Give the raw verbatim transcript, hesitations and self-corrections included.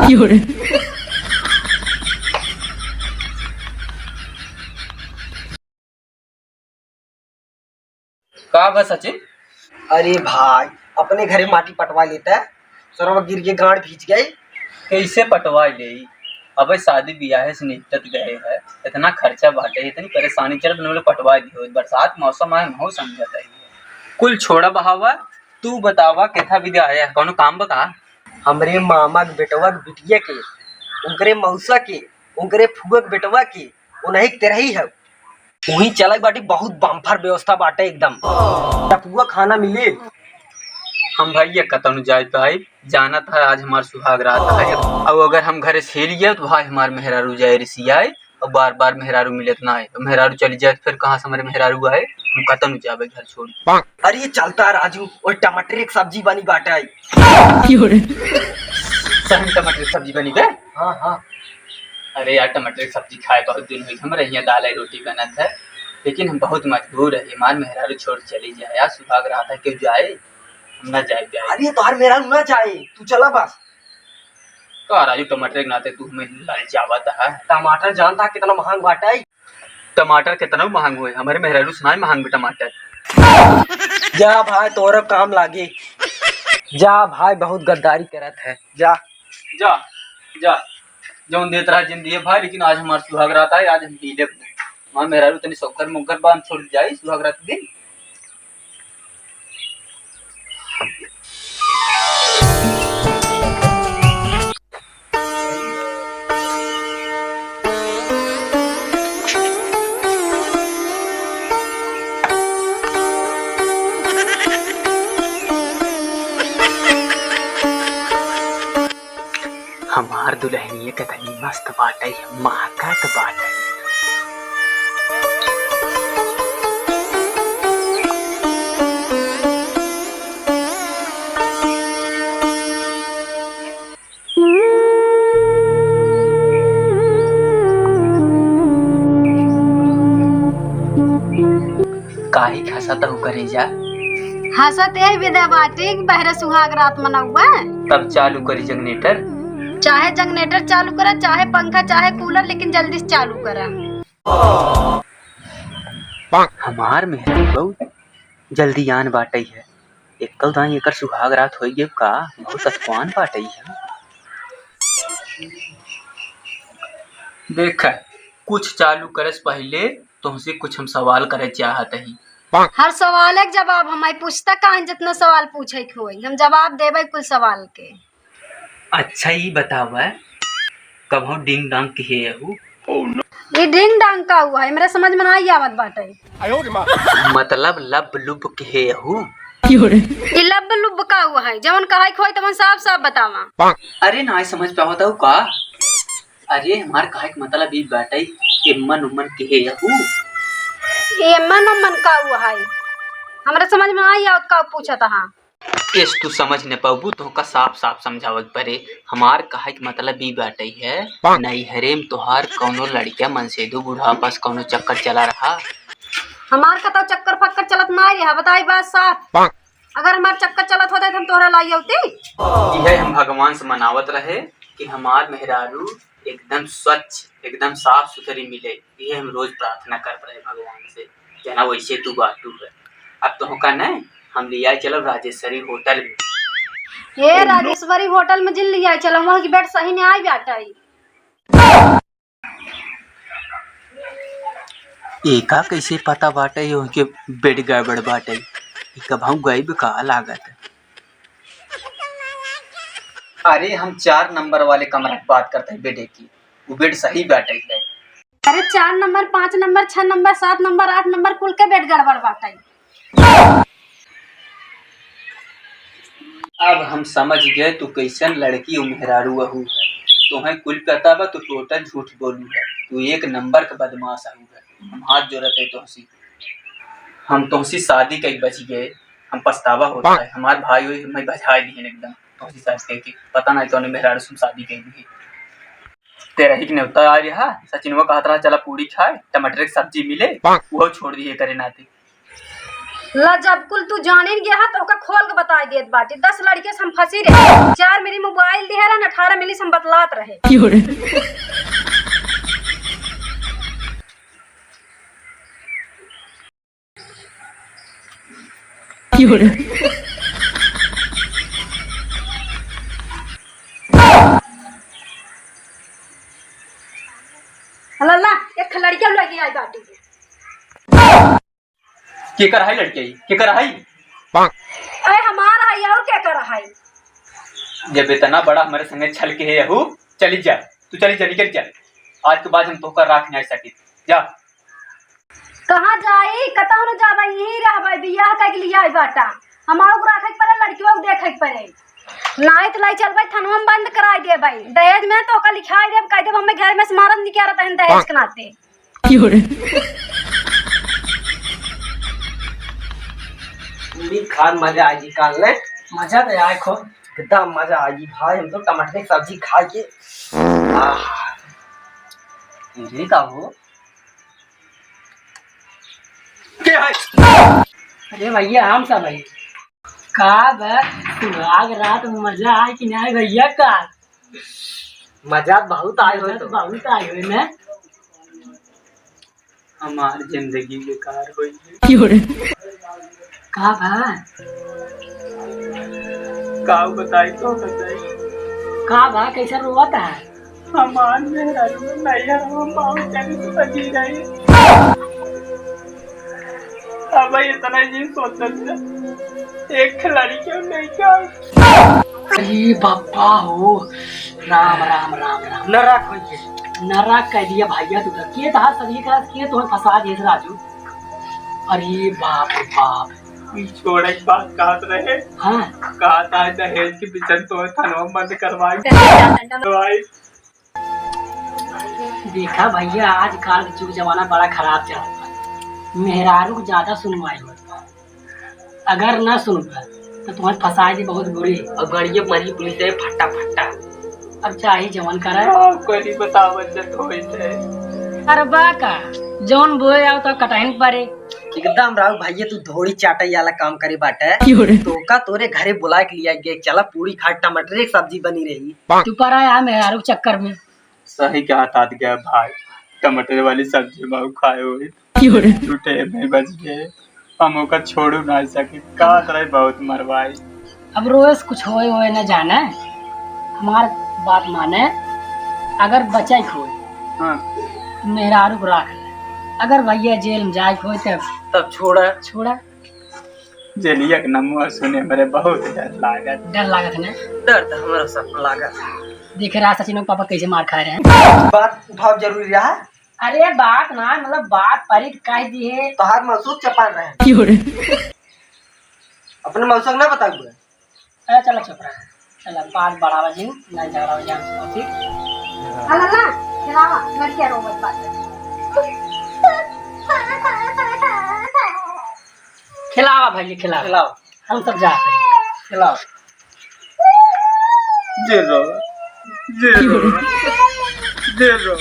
क्यों रे? का बा सचिन? अरे भाई, अपने घरे माटी पटवा लेता है, सरवा गिर के गांड भीज गई। कैसे पटवा ले? अबे शादी बियाहे से निपटत गए है, इतना खर्चा बाटे, इतनी परेशानी चलत, पटवा दियो। बरसात मौसम आए, महू समझत है। कुल छोड़ा बहावा, तू बतावा केथा विदा आया है, कौनो काम बा का? हमरे मामा के बेटवा के बिटिया के, उनकरे मौसा के, उनकरे फुआ के बेटवा के, उन्हीं के तेरही है। वहीं चलक बाटी, बहुत बम्फर व्यवस्था बाटे एकदम। टपुआ खाना मिले। हम भैया कतनु जाए पाई, जानत है आज हमार सुहाग रात है। अब अगर हम घरे से हिल गए तो भाई हमार मेहरारू जाए रिसियाए, और बार बार मेहरारू मिलत ना है, तो मेहरारू चली जाए तो फिर कहाँ से हमारे मेहरारू आए? हम कतनु जाबे घर छोड़ के। अरे चलता राजू, वो टमाटर एक सब्जी बनी बाटे। क्यों रे? सही में टमाटर की सब्जी बनी बे? हाँ, हाँ। अरे यार, टमाटर की सब्जी खाए बहुत दिन हुई, हमरे यहाँ दाल रोटी बनत है, लेकिन हम बहुत मजबूर है। हमार मेहरारू छोड़ चली जाए यार, सुहाग रात है, क्यों जाए? हम ना जाए, जाए। अरे तोहार मेहरारू ना जाए, तू चला बस। का राजू, टमाटर के नाते तू हमें ललचावत है? टमाटर जानता कितना महंग बाटे? टमाटर कितना महंग हुए, हमारे मेहरारू से ना महंग भी टमाटर। जा भाई, तोरो काम लागे। जा भाई, बहुत गद्दारी करत है, जा। जा, जा, जौन देत रहा जिन दिए भाई, लेकिन आज हमार सुहाग रात है, आज हम पी लेब नहीं। हमार मेहरारू तनी सौकर मुकर बा, हम छोड़ जाई सुहाग रात दिन। हमार दुल्हनिया कितनी मस्त बाटे, महकत बाटे। काहे हंसत हऊ करेजा? हंसत यही विधा बाटे कि बहरे सुहाग रात मनउआ। तब चालू करी जनरेटर। चाहे जनरेटर चालू करा, चाहे पंखा, चाहे कूलर, लेकिन जल्दी से चालू करा। हमार मेहरारू बहुत जल्दी आन बाटई है। एक्कल दाई एकर सुहाग रात होई गई का? बहुत सतवान बाटई है। देख, कुछ चालू करे से पहिले तोहसे कुछ हम सवाल करे चाहत ही। हर सवाल एक जवाब हम आई पूछता काहे जितना सवाल पूछे के होई, हम जवाब देबे कुल सवाल के। अच्छा, ई बतावा, कभो डिंग डांग किहे हऊ? ई डिंग डांग का हुआ है? हमरा समझ में नाई आवत बाटे। मतलब लब लुब किहे हऊ? ई लब लुब का हुआ है? जवन कहे के होई तवन साफ साफ बतावा। अरे, नाई समझ पावत हऊ का? अरे, हमार कहे के मतलब ई बाटे, एमन उमन किहे हऊ? एमन उमन का हुआ है? हमरा समझ में नाई आवत का पूछत हा। एस तू समझ न पउबू, तोहका साफ साफ समझावे के परे। हमार कहे के मतलब ई बाटे है, नैहरे में तोहार कौनो लड़किया मनसेदू बुढ़ापा से कौनो चक्कर चला रहा? हमार कतौ चक्कर फक्कर चलत नाई रहा, बताई बात साफ। अगर हमार चक्कर चलत होते तो हम तोहरा लाई अउती। इहे हम भगवान से मनावत रहे कि हमार मेहरारू एकदम स्वच्छ, एकदम साफ सुथरी मिले, इहे हम रोज प्रार्थना करत रहे भगवान से। जना वैसे तू बाटू है। अब तोहका न हम लियाए चलब राजेश्वरी होटल में। ए, राजेश्वरी होटल में जिन लियाए चलब, वहाँ की बेड सही नाई बाटई। एका कैसे पता बाटई उनके बेड गड़बड़ बाटई? ई कबहूँ गइब का लागत? अरे, हम चार नंबर वाले कमरा की बात करत ही बेड की, वो बेड सही बाटई है। अरे, चार नंबर, पाँच नंबर, छह नंबर, सात नंबर, आठ नंबर कुल के बेड गड़बड़ बाटई। अब हम समझ गए तू कैसन लड़की उ मेहरारू अहू है। तोहें कुल पता बा, तू टोटल झूठ बोलू है, तू एक नंबर का बदमाश अहू है। हम हाथ जोड़त है तोहसी, हम तोहसी शादी कई बच गए, हम पछतावा होता है। हमार भाई हुई हमें भजाए दिए एकदम तोहसी शादी कई के, पता नहीं कौन मेहरारू से हम शादी कई दी। तेरा ही के नेवता आ रहा, सचिनवा कहत रहा चला पूड़ी खाए, टमाटर की सब्जी मिले, वो छोड़ दिए करे नाते। ला, जब कुल तू जानिन गया है, तो ओका खोल के बताई देत बाटी। दस लड़के से हम फंसी रहे, चार मिली मोबाइल दिहे रहन, अठारह मिली से हम बतलात रहे। क्यों रे? क्यों रे? हला ला, एक लड़के लगे आई बाटी। केकर है लड़के? केकर है? अरे हमार है, और केकर है? जब इतना बड़ा हमरे संगे छल के है यहू, चली जा, तू चली जा, निकल जा। आज के बाद हम तोहका राख नहीं सकित। जा। कहाँ जाई? कतहु न जाबे, यहीं रहबे, बियाह कइके लियाई बाटा। हमारो को राखे के पड़े, लड़कियों को देखे के पड़े। नाई तो लाई चलबे, थनवा में बंद कराई देबे। दहेज में तोहका लिखाई देब, कह देब हमें घर में से मारत निकालत हैं दहेज के नाते। क्यों रे? पूरी खान मजा आएगी काल ने। मजा तो आए खो। एकदम मजा आएगी भाई, हम तो टमाटर की सब्जी खा के। आह। ये का हो? के है? अरे भैया, हम सब है। का बा, सुहाग रात में मजा आए कि नहीं भैया का? मजा बहुत आए होय मजा तो। तो बहुत आए होय ना। हमार जिंदगी बेकार होई। क्यों रे? का बा? का बताई, का बताई? का बा, कैसे रोवत है? हमार मेहरारू नैहर में बहुत जल्दी सजी रही। अब इतना जी सोचत है, एक खिलाड़ी क्यों नहीं क्या? अरे बापा हो, राम, राम, राम, राम। नरक होइए। नरक कह दिया भैया तू तो। के तहार सभी का, के तुम्हें फंसा दिए थे राजू? अरे बाप रे बाप। ई छोड़ा, एक बात कहत रहे। हाँ। कहत है दहेज के बिचन तो थनवा बंद करवाई। करवाई। देखा भैया, आजकल के जुग जमाना बड़ा खराब चलत बा। मेहरारू को ज्यादा सुनवाई होत बा। अगर ना सुनबा, तो तुम्हें फंसाई दी बहुत बुरी। और गड़िए मरी पुलिस है फट्टा फट्टा। अब चाहे जवन करे। का करी बतावत जत होई से। अरे बा का, जौन बोए आओ तो कटहन परे। एकदम राहु भैया, तू धोड़ी चाटे वाला काम करे बाटे। क्यों रे? तो का तोरे घरे बुला के लिया गया, चला पूरी खा, टमाटर एक सब्जी बनी रही। तू परा है मेहरारू के चक्कर में। सही कहत गया भाई, टमाटर वाली सब्जी में खाए हुए क्यों रे? टूटे नहीं बच गए, हम ओका छोड़ू ना सके, कहत रहे बहुत मरवाई। अब रोज कुछ होए होए न जाने, हमार बात माने, अगर बचे के होए, हाँ। मेहरारू को राख ले, अगर भैया जेल में जाए के होए तब तब छोड़ा। छोड़ा। जेलिया के नमुआ सुने मरे बहुत डर लागत। डर लागत ने? डर तो हमरो सब लागत। देखे रहा सचिन पापा कैसे मार खाए रहे। बात उठाव जरूरी रहा। अरे बात ना, मतलब बात परी तो कह दी है। तोहार मौसू चपान रहे। क्यों रे? अपने मौसू ना बताऊ। अरे चला चुप रहा। चला, बात बढ़ावा जिन, ना झगड़ा हो जाए, ठीक? हाँ, ला, ला, खिलावा, लड़कियाँ रोवत बाटे। खिलावा भाई, खिलावा। खिलावा। हम सब जाते हैं। खिलावा। जे रो, जे रो, जे रो।